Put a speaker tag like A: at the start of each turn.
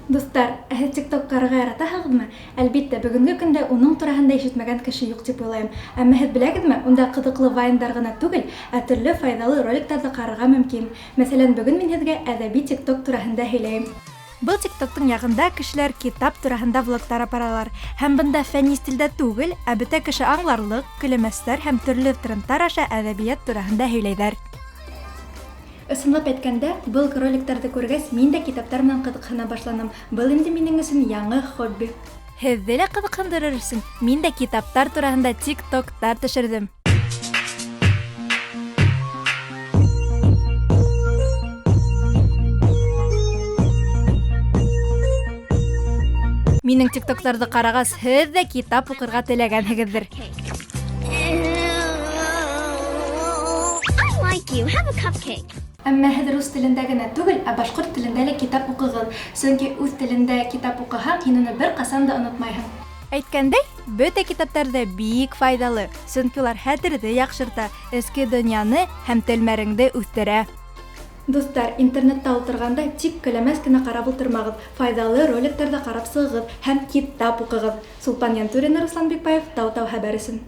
A: Дуҫтар, ә һеҙ TikTok ҡарарға яратаһығыҙмы? Әлбиттә, бөгөнгө көндә уның тураһында ишетмәгән кеше юҡ тип уйлайым. Әммә һеҙ беләгеҙме, унда ҡыҙыҡлы вайндар ғына түгел, ә төрлө файҙалы роликтар ҙа ҡарарға мөмкин. Мәҫәлән, бөгөн мин һеҙгә әҙәби TikTok тураһында һөйләйем. Был TikToктың яғында кешеләр китап тураһында влогтар апаралар. Һәм бында фәнни стильдә түгел, ә бөтә кеше аңларлыҡ, көләмәстәр һәм төрлө трендтар аша әҙәбиәт тураһында һөйләйҙәр. Ысынлап әйткәндә, был роликтарҙы күргәс, мин дә китаптар менән ҡыҙыҡһына башланым. Был инде минең өсөн яңы хобби. Һеҙҙе лә ҡыҙыҡһындырыр өсөн мин дә китаптар тураһында тиктоктар төшөрҙөм. Минең тиктоктарҙы ҡарағас, һеҙ ҙә китап уҡырға теләгәнһегеҙҙер.
B: I like you. Have a cupcake.
A: Әммә һеҙ рус телендә генә түгел, ә башҡорт телендә лә китап уҡығыҙ. Сөнки үҙ телендә китап уҡыһаң, һин уны бер ҡасан да онотмайһың. Әйткәндәй, бөтә китаптар ҙа бик файҙалы, сөнки улар хәтерҙе яҡшырта, эске донъяны һәм телмәреңде үҫтерә. Дуҫтар, интернетта ултырғанда тик көләмәс кенә ҡарап ултырмағыҙ, файҙалы роликтар ҙа ҡарап сығығыҙ һәм китап уҡығыҙ. Сулпан Янтурина, Руслан Бикбаев, Тау-Тау хәбәр өсөн.